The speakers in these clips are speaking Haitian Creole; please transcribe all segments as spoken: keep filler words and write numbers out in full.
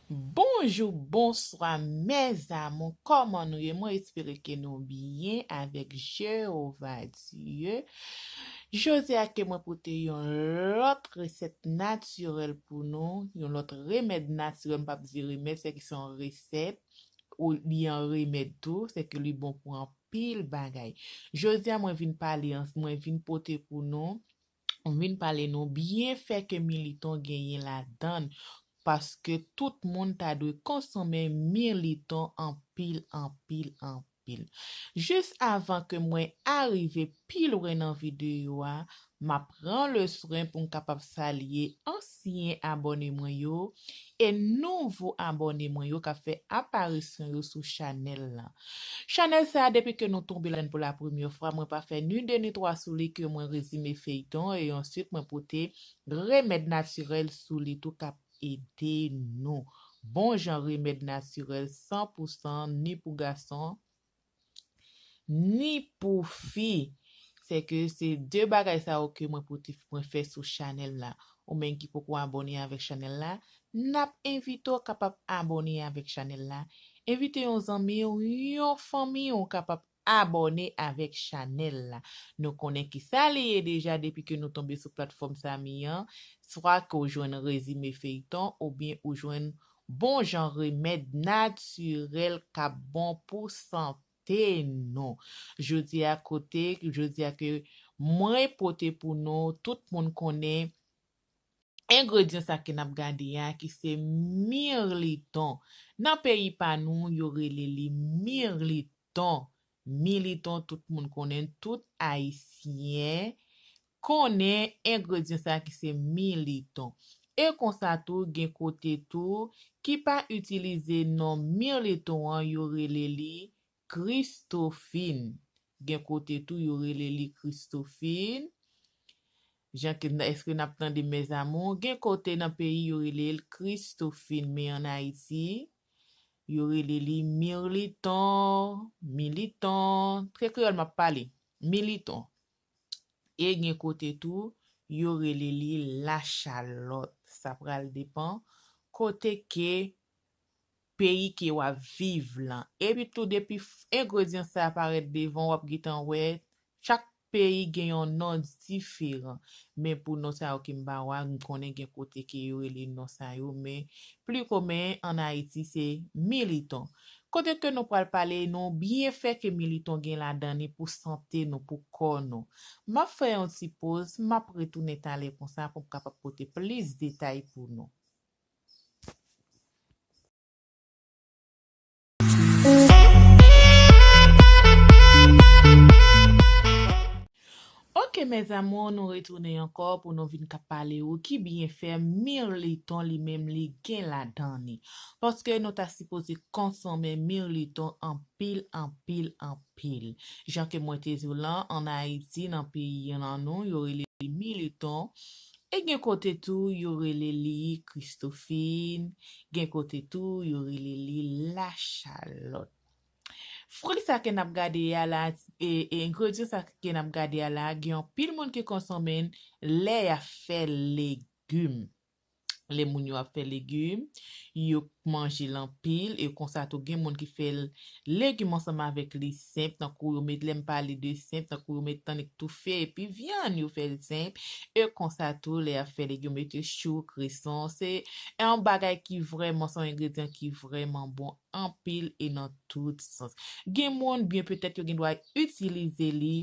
Bonjou, bonswa, mes amours, kòman nou ye? Mwen espere ke nou byen avèk Jewova Dye. Jodi a ke mwen pote yon lòt resèt natirèl pou nou, yon lòt remèd natirèl, m p ap di remèd, se ki se yon resèt, ou li an remèd tou, se ke li bon pou anpil bagay. Jodi a mwen vin pale, mwen vin pote pou nou, mwen vin pale nou byenfè ke militon genyen ladan l, paske tout moun ta dwe konsome militon anpil, anpil, anpil. Jis avan ke mwen arive pi lwen nan videyo a, m ap pran le swen pou m kapab salye ansyen abòne mwen yo e nouvo abòne mwen yo k ap fè aparisyon yo sou chanèl la. Chanèl sa a, depi ke nou tonbe ladan l pou la premyè fwa, mwen pa fè ni de ni twa sou li ke mwen rezime feyton e answit mwen pote remèd natirèl sou li tou k ap ede nou. Bon jan remèd natirèl san pou san, ni pou gason, ni pou fi. Se ke se de bagay sa yo ke mwen pote, mwen fè sou chanèl la. Ou menm ki poko abòne avèk chanèl la, n ap envite w kapab abòne avèk chanèl la. Envite yon zanmi w, yon fanmi w kapab abòne avèk chanèl la. Nou konnen ki sa li ye deja depi ke nou tonbe sou platfòm Sami an, swa ke w jwenn rezime feyton oubyen ou jwenn bon jan remèd natirèl k ap bon pou sante nou. Jodi a kote, jodi a ke mwen pote pou nou, tout moun konnen engredyan sa ke n ap gade a, ki se mirliton. Nan peyi pa nou, yo rele li mirliton. Militon, tout moun konnen, tout Ayisyen konnen engredyan sa ki se militon. E konsa tou, gen kote tou ki pa itilize non militon an, yo rele li kristofin. Gen kote tou, yo rele li kristofin. Jan ke, èske n ap tande, mes amours? Gen kote nan peyi, yo rele l kristofin, men ann Ayiti, yo rele li mirliton, militon. Trè kreyòl m ap pale, militon. E gen kote tou, yo rele li lachalòt. Sa pral depann kote ke peyi ke w ap viv lan. Epi tou, depi f-, engredyan sa a parèt devan w, w ap gentan wè chak peyi gen yon non diferan. Men pou non sa yo ke m ba w a, m konnen gen kote ke yo rele non sa yo, men pli komen ann Ayiti se militon. Kote ke nou pral pale nou byenfè ke militon gen ladan li pou sante nou, pou kò nou. M ap fè yon ti poz, m ap retounen talè konsa pou m kapab pote plis detay pou nou. Ok, mes amours, nou retounen ankò pou nou vin ka pale ou ki byenfè mirliton li menm li gen ladan li. Paske nou ta sipoze konsome mirliton anpil, anpil, anpil. Jan ke mwen te di w lan, ann Ayiti, nan peyi an nou, yo rele li militon. E gen kote tou, yo rele li kristofin. Gen kote tou, yo rele li lachalòt. Fwi sa ke n ap gade a la, e, e engredyan sa ke n ap gade a la, gen anpil moun ki konsome l lè y ap fè legim. Lè moun yo ap fè legim, yo manje l anpil, e konsa tou gen moun ki fè l legim ansanm avèk li senp, tankou yo met, lè m pale de senp, tankou yo met tannik toufe epi vyann, yo fè l senp, e konsa tou lè y ap fè legim, yo mete chou, kreson, se yon bagay ki vrèman, se yon engredyan ki vrèman bon anpil e nan tout sans. Gen moun, byen petèt yo gen dwa itilize li,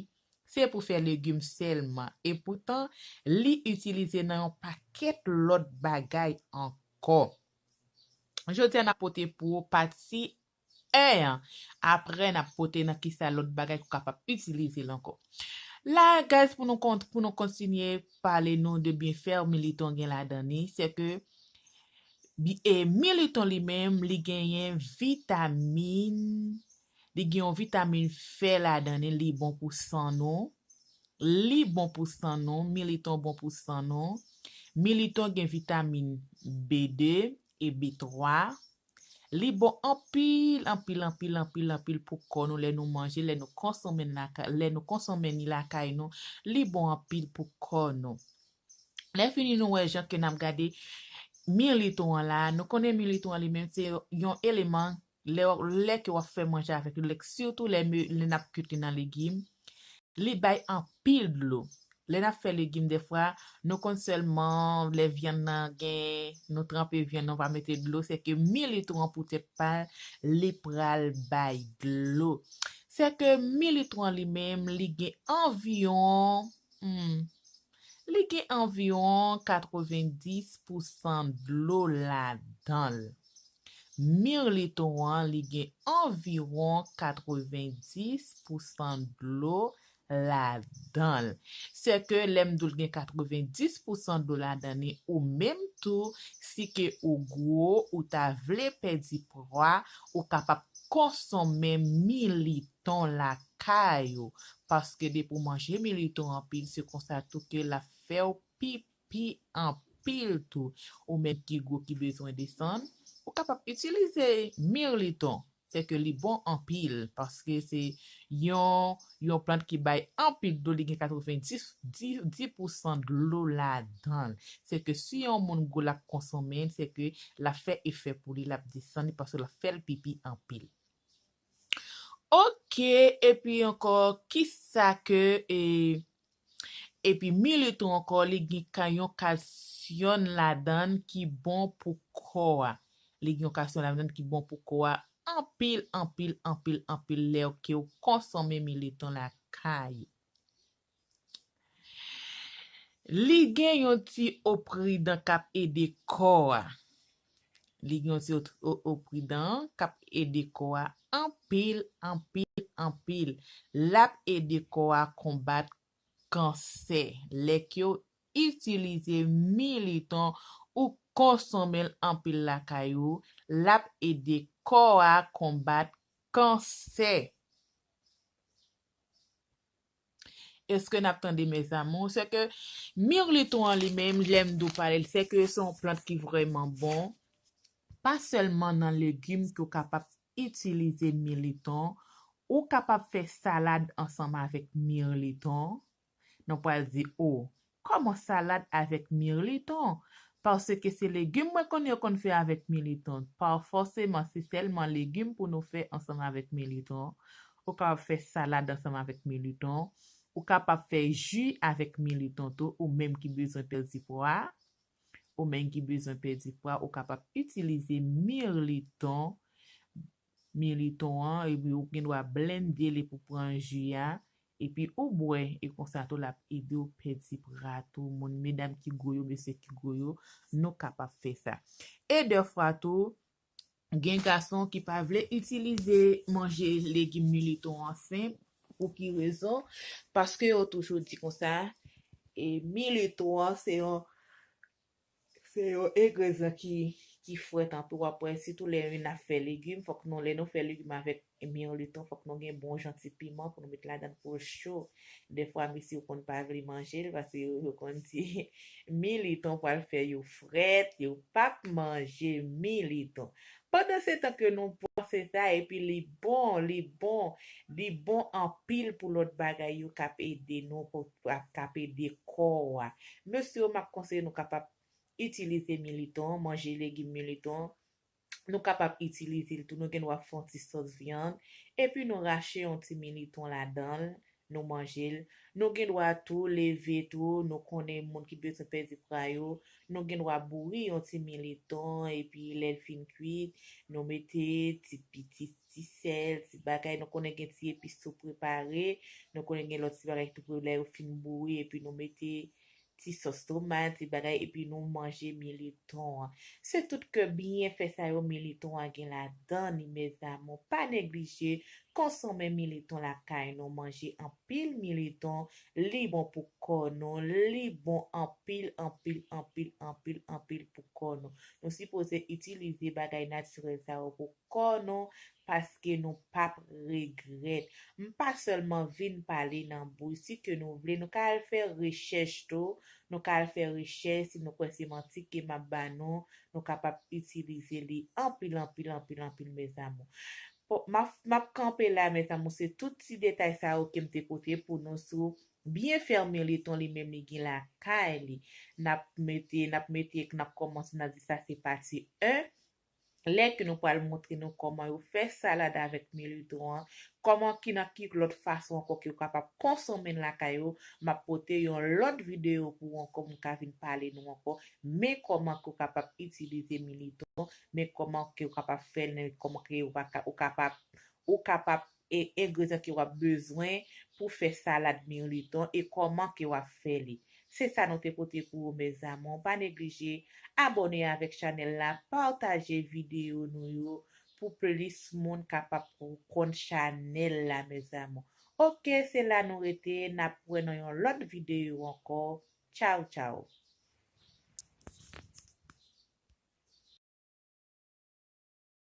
se pou fè legim sèlman. E poutan, li itilize nan yon pakèt lòt bagay ankò. Jodi a, n ap pote pou ou pati en an. Apre, n ap pote nan kisa lòt bagay ke w kapab itilize l ankò. La, guys, pou nou kont-, pou nou kontinye pale nou de byenfè militon gen ladan li, se ke bi-, e, militon li menm, li genyen vitamin, li gen yon vitamin fè ladan li, li bon pou san nou. Li bon pou san nou, militon bon pou san nou. Militon gen vitamin B de e B twa. Li bon anpil, anpil, anpil, anpil, anpil pou kò nou lè nou manje, lè nou konsome l laka-, lè nou konsome li lakay nou. Li bon anpil pou kò nou. Lè fini nou wè jan ke n ap gade militon an la, nou konnen militon an li menm se yon eleman lè, lè ke w ap fè manje avèk li, lè, sitou lè, lè n ap kwit li nan legim, li bay anpil dlo. Lè n ap fè legim, dèfwa, nou konn sèlman lè vyann nan gen, nou tranpe vyann nan, nou pa mete dlo, se ke militon an poutèt pa l, li pral bay dlo. Se ke militon an li menm, li gen anviwon, hmm, li gen anviwon katrevenndis pousan dlo ladan l. Militon an, li gen anviwon katrevenndis pousan dlo ladan l. Se ke lè m di w l gen katrevenndis pousan dlo ladan li, ou menm tou, si ke ou gwo, ou ta vle pèdi pwa, ou kapab konsonmen militon lakay ou. Paske depi w manje militon anpil, se konsa tou ke l ap fè w pipi anpil tou. Ou menm ki gwo ki bezwen desann, ou kapab itilize militon. Se ke li bon anpil, paske se yon, yon plant ki bay anpil dlo, li gen katrevenndis, dis, dis pousan dlo ladan l. Se ke si yon moun gwo l ap konsonmen l, se ke l ap fè efè pou li, l ap desann li, paske l ap fè l pipi anpil. Oke, epi ankò, kisa ke, e, epi militon ankò, li gen ka-, yon kalsyòm ladan l ki bon pou kò a. Li gen yon kalsyòm ladan l ki bon pou kò a anpil, anpil, anpil, anpil lè ke w konsonmen militon lakay ou. Li gen yon ti opridan k ap ede kò a. Li gen yon ti o-, o-, opridan k ap ede kò a anpil, anpil, anpil. L ap ede kò a konbat kansè. Lè ke w itilize militon ou konsonmen l anpil lakay ou, l ap ede kò a konbat kansè. Èske n ap tande, mes amours? Se ke mirliton an li menm, lè m di w pale l, se ke se yon plant ki vrèman bon. Pa sèlman nan legim ke w kapab itilize mirliton, ou kapab fè salad ansanm avèk mirliton. Nou pral di, o, kòman salad avèk mirliton? Paske se legim mwen konnen yo konn fè avèk mirliton. Pa fòseman se sèlman legim pou nou fè ansanm avèk mirliton. Ou kapab fè salad ansanm avèk mirliton. Ou kapab fè ji avèk mirliton tou, ou menm ki bezwen pèdi pwa. Ou menm ki bezwen pèdi pwa, ou kapab itilize mirliton, mirliton an, epi ou gen dwa blende li pou pran ji a, epi ou bwè, e konsa tou l ap ede w pèdi pwa tou. Moun, medam ki gwo yo, mesye ki gwo yo, nou kapab fè sa. E dèfwa tou, gen gason ki pa vle itilize manje legim mirliton an senp. Pou ki rezon? Paske yo toujou di konsa, e mirliton an se yon, se yon engredyan ki, ki fwèt anpil. W ap wè, sitou lè n ap fè legim, fòk nou, lè nou fè legim avèk mirliton, fòk nou gen bon jan ti piman pou nou met ladan l pou l cho. Dèfwa, mesye yo konn pa vle manje l, paske yo, yo konn di mirliton pral fè yo frèt, yo p ap manje mirliton. Pandan se tan ke nou panse sa, epi li bon, li bon, li bon anpil pou lòt bagay yo k ap ede nou, pou, k ap ede kò a. Mesye yo, m ap konseye nou kapab itilize mirliton, manje legim mirliton. Nou kapab itilize l tou. Nou gen dwa fè yon ti sòs vyann, epi nou rache yon ti mirliton ladan l, nou manje l. Nou gen dwa tou leve tou, nou konnen moun ki bezwen pèdi pwa yo, nou gen dwa bouri yon ti mirliton, epi lè l fin kwit, nou mete ti, ti, ti sèl, ti bagay, nou konnen gen ti epis tou prepare, nou konnen gen lòt ti bagay tou pre-, lè yo fin bouri, epi nou mete ti sòs tomat, ti bagay, epi nou manje mirliton an. Se tout ke byenfè sa yo mirliton an gen ladan li, mes amours. Pa neglije konsonmen mirliton lakay nou, manje anpil mirliton, li bon pou kò nou, li bon anpil, anpil, anpil, anpil, anpil pou kò nou. Nou sipoze itilize bagay natirèl sa yo pou kò nou, paske nou p ap regrèt. M pa sèlman vin pale nan bouy, si ke nou vle, nou ka al fè rechèch tou, nou ka al fè rechèch, si nou kwè se manti ke m ap ba nou, nou kapab itilize li anpil, anpil, anpil, anpil, mes amours. Bon, m ap, m ap kanpe la, mes amours, se tout ti detay sa yo ke m te pote pou nou sou byen fè mirliton li menm li gen lakay li. N ap mete, n ap mete, n ap kòmanse, n ap di sa se pati en. Lè ke nou pral montre nou kòman yo fè salad avèk mirliton an, kòman ki nan ki lòt fason ankò ke yo kapab konsome l lakay yo, m ap pote yon lòt videyo pou ou ankò, m ka vin pale nou ankò, men kòman ke w kapab itilize mirliton, men kòman ke w kapab fè l, men kòman ke w pa ka, ou kapab, ou kapab e engredyan ke w ap bezwen pou fè salad mirliton e kòman ke w ap fè li. Se sa nou te pote pou ou, mes amours. Pa neglije abòne avèk chanèl la, pataje videyo nou yo pou plis moun kapab konn chanèl la, mes amours. Oke, se la nou rete, n ap wè nan yon lòt videyo ankò. Tchaw, tchaw.